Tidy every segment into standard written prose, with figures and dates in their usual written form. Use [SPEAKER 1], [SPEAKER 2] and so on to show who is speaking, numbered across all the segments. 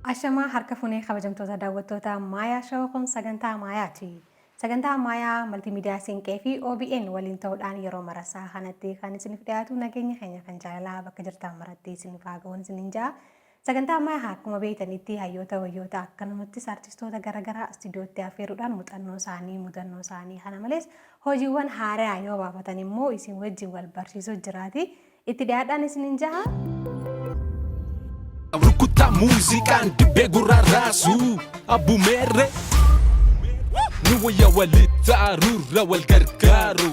[SPEAKER 1] Ashamaa, harka fuunee, kabajamtoota daawwattoota Maayaa Show. Kun sagantaa Maayaati. Sagantaa Maayaa Maltiimiidiyaa Siinqee fi OBN waliin ta'uudhaan yeroo marasaa kanatti kan isiniif dhiyaatu, nageenya keenya kan jaalalaa bakka jirtan maratti isiniif haa ga'uun isiniin ja'a. Sagantaa Maayaa akkuma beektanitti hayyoota, wayyoota, akkanumattis artistoota garaagaraa istiidiyootti affeeruudhaan muuxannoo isaanii, mudannoo isaanii, kana malees hojiiwwan haaraa yoo baafatan immoo isin wajjin wal barsiisuu jiraati. Itti dhiyaadhaan isiniin jaha.
[SPEAKER 2] Rukuttaa muuziqaan dibbee gurraa raasu abbumeerre nu wayya, walitti aaruurra wal gargaaru,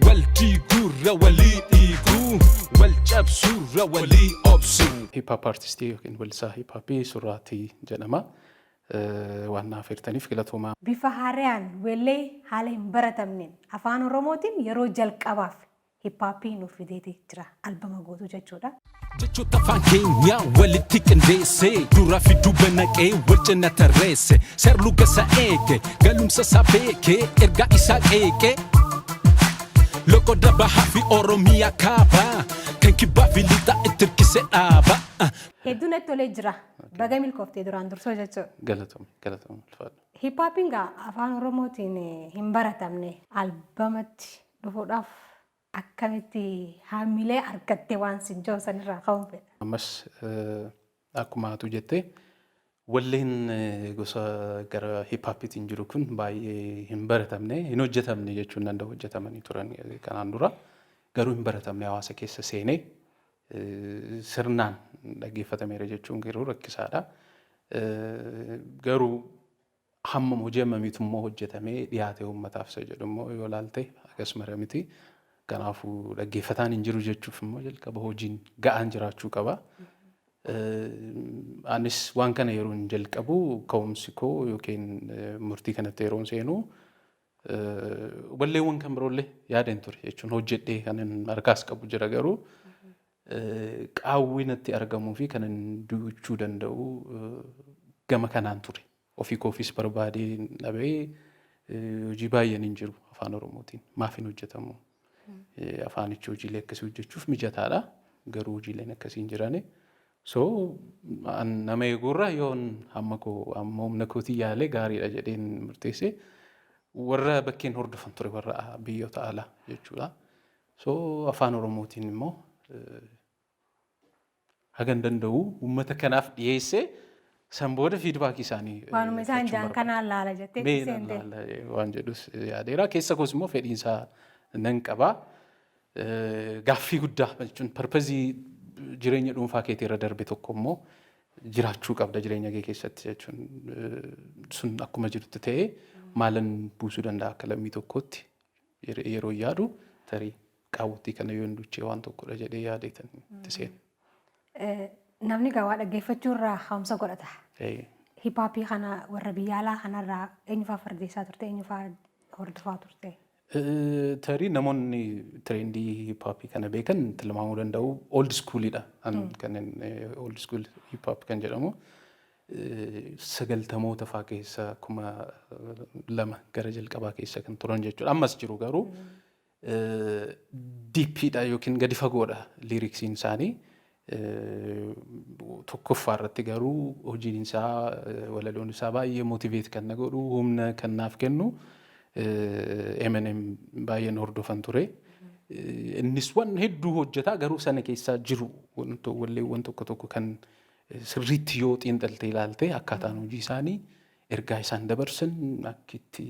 [SPEAKER 2] wal diiguurra walii dhiiguu, wal cabsuurra walii obsu.
[SPEAKER 3] Hip hop artistii yookiin weellisaa hip hopii Surraatii jedhama. Waan naaf hirtaniif galatoomaa.
[SPEAKER 1] Bifa haaraan weellee haala hin baratamneen Afaan Oromootiin yeroo jalqabaaf hip hopii nuuf fideeti jira. Albama guutuu jechuudha.
[SPEAKER 2] Jechoota afaan keenyaa walitti qindeesse, duraa fi duuba naqee wal cina tarreesse, seerluga isa eege, galumsa isaa beekee, ergaa isaa qeeqee, loqoda bahaa fi Oromiyaa kaabaa, kan kibbaa fi lixaa itti hirkise dhaaba.
[SPEAKER 1] Hedduu natti tolee jira. Baga milkooftee duraan dursoo jechuudha.
[SPEAKER 3] Galatoome, galatoome, ulfaadha.
[SPEAKER 1] Hip hopiin gaa Afaan Oromootiin hin baratamne, albamatti dhufuudhaaf akkamitti haamilee argatte waan sin jiru sanirraa ka'uun fedha.
[SPEAKER 3] Ammas akkuma atu jette, walleen gosa gara hip hopiitiin jiru kun baay'ee hin baratamne, hin hojjetamne jechuun danda'u. Hojjetamanii turan kanaan dura, garuu hin baratamne, hawaasa keessa seenee sirnaan dhaggeeffatameera jechuun garuu rakkisaadha. Garuu hammam hojii hammamiitu immoo hojjetamee dhiyaate uummataaf isa jedhu immoo yoo ilaalte, akkasuma miti. Kanaafuu dhaggeeffataan hin jiru jechuuf immoo jalqaba hojiin ga'aan jiraachuu qaba. Anis waan kana yeroo hin jalqabu, ka'umsi koo yookiin murtii kanatti yeroo seenu, walleewwan kan biroollee yaadeen ture jechuun hojjedhee kan harkaas qabu jira, garuu qaawwi natti argamuu fi kan duuchuu danda'u gama kanaan ture. Ofii koofis barbaadee dhabee, hojii baay'een hin jiru Afaan Oromootiin. Maaf hin hojjetamu? Afaanichi hojiilee akkasii hojjechuuf mijataadha. Garuu hojiileen akkasii hin jirani. So nama eeguurra yoon hamma koo, hamma humna kootii yaalee gaariidha jedheen murteesse. Warra bakkeen hordofan ture, warra biyyoota alaa jechuudha. So Afaan Oromootiin immoo hagan danda'u uummata kanaaf dhiyeessee, san booda feedbackii isaanii
[SPEAKER 1] Waanuma isaan jaan kanaan laala jettee
[SPEAKER 3] mee
[SPEAKER 1] seente.
[SPEAKER 3] Waan jedhus yaadeera. Keessa koos immoo fedhiinsaa nan qaba. Gaaffii guddaa jechuun purposeii jireenya dhuunfaa keetii irra darbe tokko immoo jiraachuu qabda jireenya kee keessatti jechuun sun akkuma jirutti ta'ee, maalan buusuu danda'a akka lammii tokkootti yeroo yaadu, tarii qaawwattii kana yoo hin duchee waan tokkodha jedhee yaadeetan itti seene.
[SPEAKER 1] Namni gawaa dhaggeeffachuu irraa ka'umsa godhata. Hip hopii kana warra biyya alaa kanarraa eenyufaa fardeessaa turte, eenyufaa hordofaa turte?
[SPEAKER 3] Tarii namoonni trendii hip hopii kana beekan tilmaamuu danda'u. Old schoolidha. Kan old school hip hop kan jedhamu 90moota faa keessa, 2000 gara jalqabaa keessa kan turan jechuudha. Ammas jiru, garuu deepiidha yookiin gadi fagoodha lyricsiin isaanii. Tokkoffaa irratti garuu hojiin isaa, walaloon isaa baay'ee motivate kan na godhu, humna kan naaf kennu Eminem baay'een hordofan ture. Innis waan hedduu hojjetaa, garuu sana keessaa jiru walleewwan tokko tokko kan sirriitti yoo xiinxaltee ilaalte, akkaataan hojii isaanii, ergaa isaan dabarsan, akkitti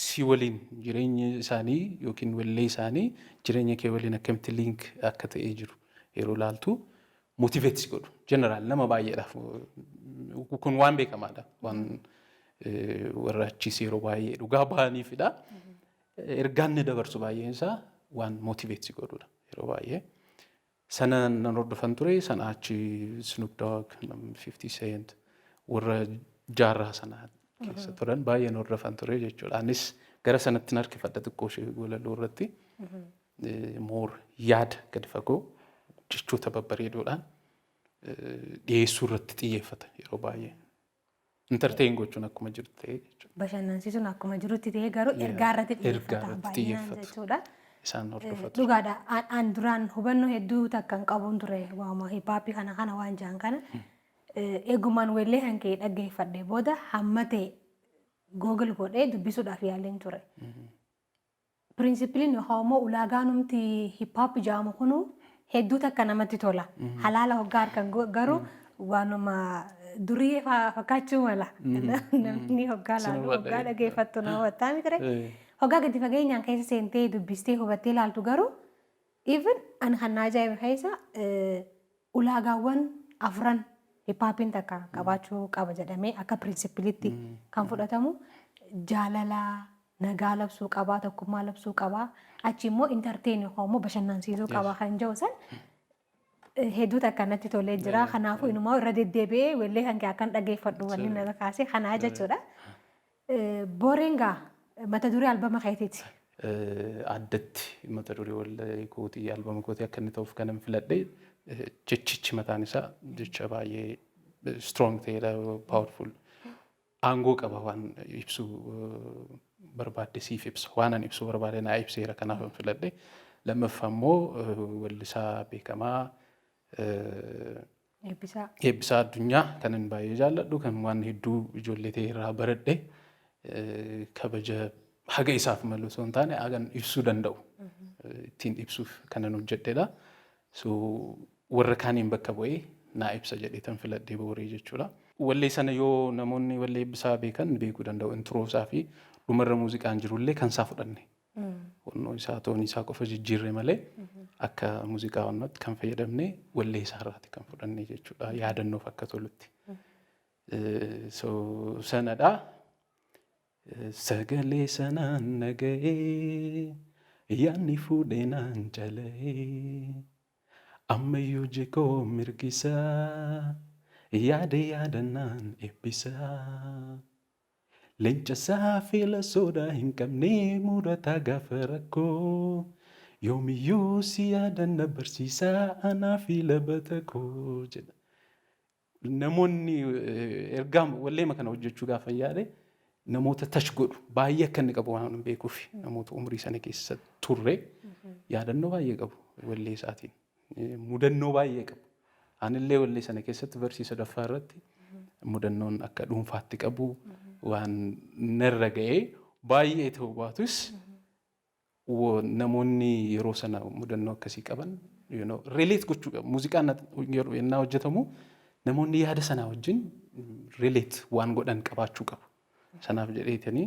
[SPEAKER 3] si waliin jireenya isaanii yookiin wallee isaanii jireenya kee waliin akkamitti link akka ta'ee jiru yeroo ilaaltu, motivate si godhu. General nama baay'eedhaaf kun waan beekamaadha. Waan warra achiis yeroo baay'ee dhugaa bahaniifidha. Ergaan inni dabarsu baay'een isaa waan motivate si godhudha yeroo baay'ee. Sana nan hordofan ture. Sana achi Snoop Dogg, 50 Cent, warra jaarraa sana keessa turan baay'een hordofan ture jechuudha. Anis gara sanatti harkifadha xiqqoo ishee walaloo irratti. More yaada gadi fagoo jechoota babbareedoodhaan dhiyeessuu irratti xiyyeeffata yeroo baay'ee. Entertain gochuun akkuma jiru ta'ee jechuudha.
[SPEAKER 1] Bashannansiisuun akkuma jirutti ta'ee, garuu ergaa irratti
[SPEAKER 3] Ergaa
[SPEAKER 1] xiyyeeffata
[SPEAKER 3] irratti
[SPEAKER 1] baay'inaan
[SPEAKER 3] xiyyeeffatu.
[SPEAKER 1] jechuudha.
[SPEAKER 3] Isaan hordofatu.
[SPEAKER 1] Dhugaadha. An duraan hubannoo hedduu takka hin qabuun ture waama hip hopii kana waan jaan kana. Eegumaan weellee kan kee dhaggeeffadhe booda hamma ta'e Google godhee dubbisuudhaaf yaaleen ture. Principleiin yookaan immoo ulaagaan hip hop jedhamu kunu hedduu takka namatti tola. Halaala hoggaa harkan garuu waanuma durii fakkaachuu mala. Namni hoggaa laalu, hoggaa dhaggeeffattu nama hubattaa miti ree. Hoggaa gadi fageenyaan keessa seentee dubbistee hubattee laaltu garuu, even ani kan na ajaa'ibe keessa ulaagaawwan afran hip hopiin takka qabaachuu qaba jedhamee akka principleitti kan fudhatamu, jaalala, nagaa labsuu qabaa, tokkummaa labsuu qabaa, achi immoo entertain yookaan immoo bashannansiisuu qaba kan jedhu san hedduu takka natti tolee jira. Kanaafuu inumaa irra deddeebi'ee weellee kan kee akkan dhaggeeffadhu wanni na kaase kanaa jechuudha. Booreen gaa mata duree albama keetiiti.
[SPEAKER 3] Addatti mata duree wallee kootii, albama kootii akka inni ta'uuf kanan filadhe, jechichi mataan isaa jecha baay'ee strong ta'edha, powerful. Aangoo qaba, waan ibsuu barbaadde siif ibsa. Waan ani ibsuu barbaade naa ibseera, kanaaf filadhe. Lammaffaa immoo weellisaa beekamaa
[SPEAKER 1] Eebbisaa.
[SPEAKER 3] Eebbisaa Addunyaa kanan baay'ee jaalladhu, kan waan hedduu ijoollee ta'e irraa baradhe, kabaja haga isaaf malu osoo hin taane hagan ibsuu danda'u ittiin ibsuuf kanan hojjedhedha. So warra kaaniin bakka bu'ee naa ibsa jedhee tan filadhee Booree jechuudha. Wallee sana yoo namoonni wallee Eebbisaa beekan beekuu danda'u. Intro isaa fi dhumarra muuziqaan jirullee kan isaa fudhanne. Onnoo isaa, toonii isaa qofa jijjiirre malee akka muuziqaa onnootti kan fayyadamne wallee isaa irraati kan fudhanne jechuudha. Yaadannoof akka tolutti. So sanadha. Sagalee sanaan naga'ee, yaadni fuudhee naan cala'ee, ammayyuu jikoo mirgisaa, yaada yaadannaan eebbisaa. Leenca saafela sodaa hin qabne, murataa gaafa rakkoo, yoomiyyuu si yaadanna barsiisaa anaa fi labata koo jedha. Namoonni ergaa walleema kana hojjechuu gaafa yaade namoota touch godhu baay'ee akka inni qabu waan beekuuf, namoota umurii sana keessa turre yaadannoo baay'ee qabu, wallee isaatiin mudannoo baay'ee qabu. Anillee wallee sana keessatti verse sadaffaa irratti mudannoon akka dhuunfaatti qabu waan narra ga'ee baay'ee ta'uu baatus, namoonni yeroo sana mudannoo akkasii qaban relate gochuu qabu. Muuziqaan yeroo yennaa hojjetamu namoonni yaada sanaa wajjin relate waan godhan qabaachuu qabu. Sanaaf jedheetanii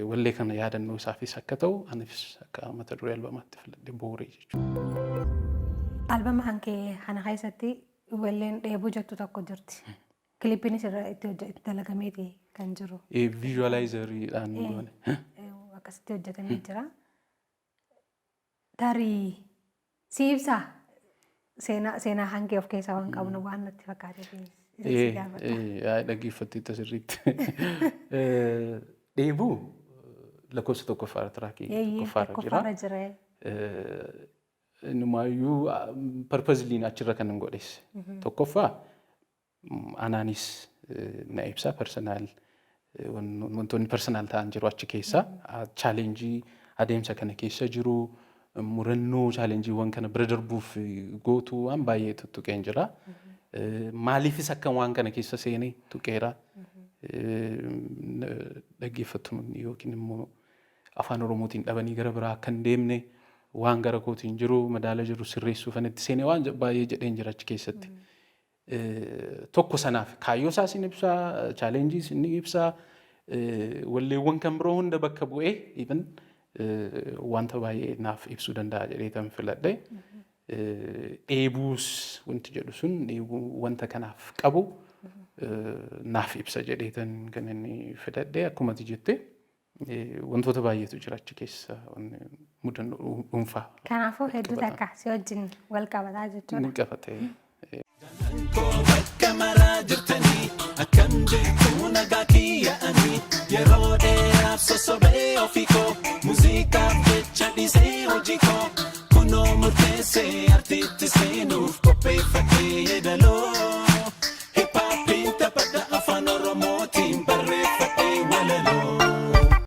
[SPEAKER 3] wallee kana yaadannoo isaafis akka ta'u, anis akka mata duree albamaatti filadhe Booree jechuudha.
[SPEAKER 1] Albama kan kee kana keessatti walleen Dheebuu jettu tokko jirti. Clipiinis irra itti dalagameeti kan jiru.
[SPEAKER 3] Visualizeriidhaan goone.
[SPEAKER 1] Akkasitti hojjetamee jira. Tarii si ibsaa, seenaa hangee of keessaa waan qabnu waan natti fakkaateef isa si gaafadha.
[SPEAKER 3] Dhaggeeffatteetta sirriitti. Dheebuu lakkoofsa tokkoffaarra, trackii tokkoffaarra jira.
[SPEAKER 1] Tokkoffaarra jira.
[SPEAKER 3] Inumaayyuu purposelyiin achirra kan hin godhes. Tokkoffaa anaanis na ibsa, personal wantoonni personal ta'an jiru achi keessa. Challenge adeemsa kana keessa jiru, murannoo challengeiiwwan kana bira darbuuf gootu waan baay'ee tuttuqeen jira. Maaliifis akka waan kana keessa seenee tuqeera. Dhaggeeffattoonni yookiin immoo afaan Oromootiin dhabanii gara biraa akka hin deemne, waan gara kootiin jiru madaala jiru sirreessuuf itti seenee waan baay'ee jedheen jira achi keessatti. Tokko sanaaf kaayyoo isaas ni ibsaa, challengeiis ni ibsaa, walleewwan kan biroo hunda bakka bu'ee even wanta baay'ee naaf ibsuu danda'a jedhee tan filadhe. Dheebuus wanti jedhu sun dheebuu wanta kanaaf qabu naaf ibsa jedhee tan kan inni filadhe. Akkuma ati jette wantoota baay'eetu jira achi keessa, mudannoo dhuunfaa.
[SPEAKER 1] Kanaafuu hedduu takka si wajjin wal qabataa jechuudha.
[SPEAKER 3] Ni qabate.
[SPEAKER 2] Bakka maraa jirtanii, akkam jirtu? Nagaa kiyya'anii yeroo dheeraaf sosobee ofii koo muuziqaaf jecha dhiisee hojii koo kunoo murteessee artiitti seenuuf qopheeffadhee yeedaloo.